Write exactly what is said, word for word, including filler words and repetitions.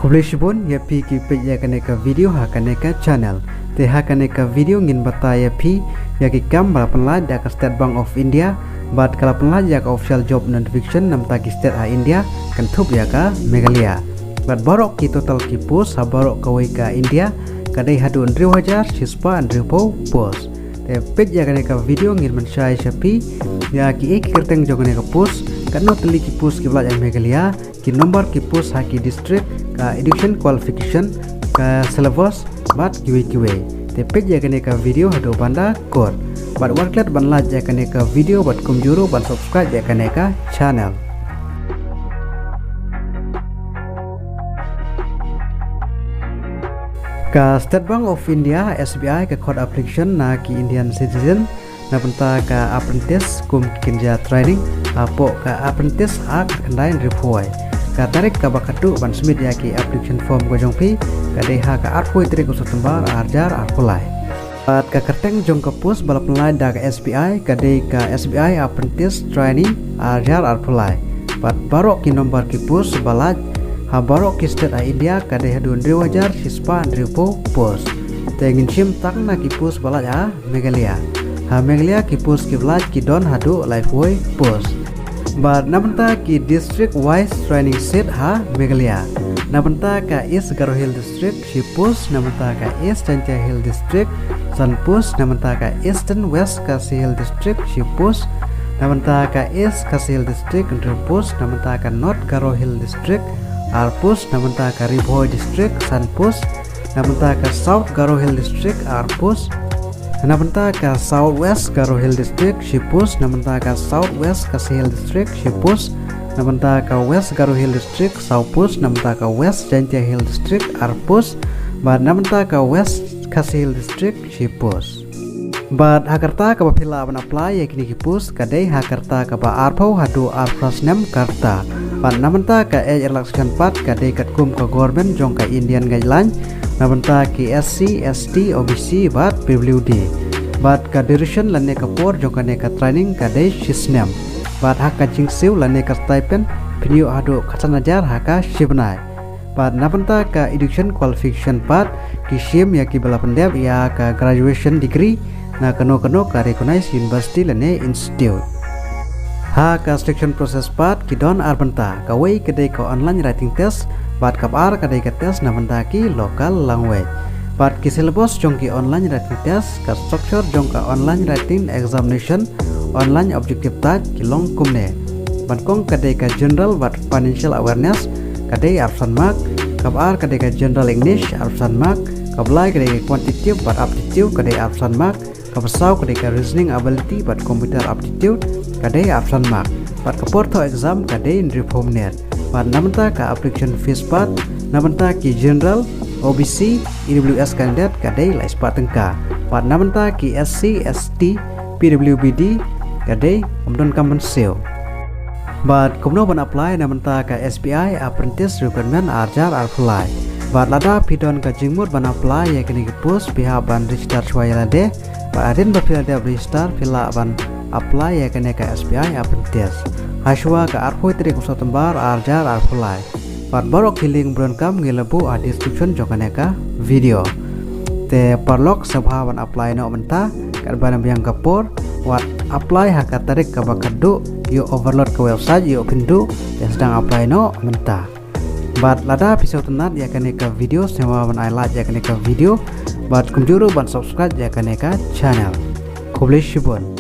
Khublei shibun ïa phi ki peit ïa kane ka video ha kane ka channel. Te ha kane ka video ngin batai ïa phi ïa ki kam ba la pynlait da ka State Bank of India bad ka la pynlait ïa ka official job notification namta ki state ha India kynthup ïa ka Meghalaya. Bad baroh ki total ki post ha baroh kawei ka India ka dei haduh hynriew hajar shispah hynriewphew post. Te peit ïa kane ka video ngin mynshai sha phi ïa ki ei ki kyrteng jong kane ka post, katno tylli ki post ki ba lait ha Meghalaya, ki number ki post ha ki district, ka education qualification, ka syllabus bad kiwei kiwei. Te peit ïa kane ka video haduh ban da kut. Bad wat klet ban like ïa kane ka video bad kumjuh ruh ban subscribe ïa kane ka channel. Ka State Bank of India, S B I, ka khot application na ki Indian citizen na bynta ka apprentice kum ki kynja training hapoh ka Apprentice Act khyndai hynriewphew wei. Ka tarik kaba khatduh ban submit ïa ki application form ka jong phi ka dei ha ka arphew tarik u September ar hajar arphew lai. Bad ka kyrteng jong ka post ba la pynlait da ka S B I ka dei ka S B I Apprentice Training ar hajar arphew lai. Bad baroh ki number ki post ba lait ha baroh ki state ha India ka dei haduh hynriew hajar shispah hynriewphew post. Te ngin shim tang na ki post ba lait ha Meghalaya. Ha Meghalaya ki post ki ba lait ki don haduh laiphew wei post. Bad na bynta ki district wise training seat ha Meghalaya. Na bynta ka East Garo Hill District shi post, na bynta ka East Jaintia Hill District san post, na bynta ka Eastern West Khasi Hill District shi post, na bynta ka East Khasi Hill District hynriew post, na bynta ka North Garo Hill District ar post, na bynta ka Ri Bhoi District san post, na bynta ka South Garo Hill District ar post, na bynta ka South West Garo Hill District shi post, na bynta ka South West Khasi Hill District shi post, na bynta ka West Garo Hill District saw post, na bynta ka West Jaintia Hill District ar post, bad na bynta ka West Khasi Hill District shi post. Bad ha ka rta kaba phi lah ban apply ïa kine ki post ka dei ha ka rta kaba arphew haduh arphew phra snem ka rta. Bad na bynta ka age relaxation pat ka dei katkum ka government jong ka Indian guideline na bynta ki S C, S T, O B C bad P W D. Bad ka duration lane ka por jong kane ka training ka dei shi snem. Bad ha ka jingsiew lane ka stipend phin ïoh haduh khatsan hajar ha ka shi bnai. Bad na bynta ka education qualification pat ki shim ïa ki ba la pyndep ïa ka graduation degree na kano kano ka recognized university lane institute. Ha ka selection process pat ki don ar bynta, kawei ka dei ka online writing test bad kaba ar ka dei ka test na bynta ki local language. Bad ki syllabus jong ki online writing test, ka structure jong ka online writing examination, online objective test ki long kumne. Ba nyngkong ka dei ka general bad financial awareness ka dei arphew san mark, kaba ar ka dei ka general English arphew san mark, kaba lai ka dei ka quantitative bad aptitude ka dei arphew san mark, kaba saw ka dei ka reasoning ability bad computer aptitude ka dei arphew san mark. Bad ka por thoh exam ka dei hynriewphew minit. Bad na bynta ka application fees pat na bynta ki general, O B C, E W S candidate ka dei lai spah tyngka. Bad na bynta ki S C, S T, P W B D ka dei ym don kam ban siew. Bad kumno ban apply na bynta ka S B I Apprentice Recruitment ar hajar arphew lai. Bad lada phi don ka jingmut ban apply ïa kine ki post phi hap ban register shuwa ïa lade. Bad hadien ba phi la dep register phi lah ban apply ïa kane ka S B I Apprentice ha shuwa ka arphew tarik u September ar hajar arphew lai. Bad baroh ki link ba donkam ngi la buh ha description jong kane ka video. Te paralok sngewbha ban apply noh mynta katba ym biang ka por, wat apply ha ka tarik kaba khatduh, ïoh overload ka website, ïoh pynduh, te sdang apply noh mynta. Bad lada phi sngewtynnat ïa kane ka video sngewbha ban ai like ïa kane ka video bad kumjuh ruh ban subscribe ïa kane ka channel. Khublei shibun.